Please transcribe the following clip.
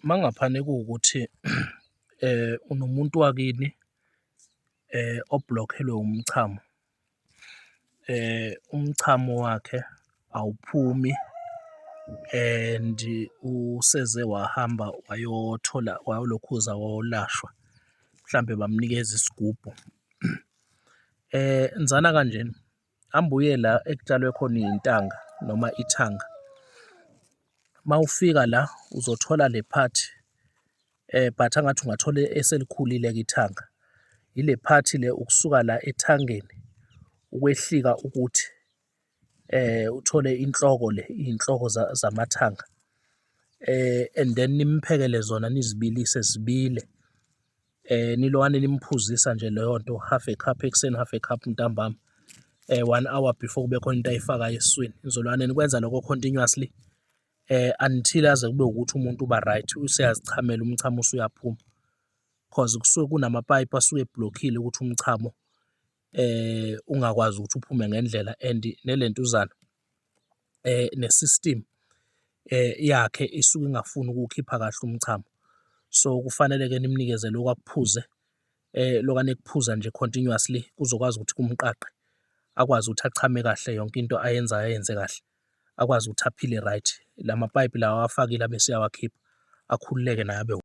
Mangaphane kuwukuthi unomuntu wakini oblokhelwe umchamo, umchamo wakhe awuphumi and useze wahamba wayothola, wayolokhuza, wayolashwa, mhlambe bamnikeza isigubhu. Enzana kanjena, hamba uye la ekutshalwe khona iy'ntanga noma ithanga, mawufika la uzothola le phathi but angathi ungathola eselikhulile-ke ithanga, ile phathi le ukusuka la ethangeni ukwehlika ukuthi uthole inhloko le, iy'nhloko zamathanga and then nimphekele zona nizibilise zibile, nilowane nimphuzisa nje leyo nto, half a cup ekuseni, half a cup ntambama, one hour before kube khona into ayifakayo esiswini. Nizolwane nikwenza lokho continuously until aze kube ukuthi umuntu uba right, useyazichamela, umchamo usuyaphuma cause kusuke kunamapayipi asuke ebhlokhile ukuthi umchamo ungakwazi ukuthi uphume ngendlela and nelentuzana ne-system yakhe isuke ingafuni ukuwukhipha kahle umchamo. So, kufanele-ke nimnikeze lokhu akuphuze, lokwane ekuphuza nje continuously kuzokwazi ukuthi kumqaqe, akwazi ukuthi achame kahle, yonke into ayenzayo ayenze kahle, akwazi ukuthi aphile right. La mapayipi lawa awafakile abese eyawakhipha, akhululeke naye abe.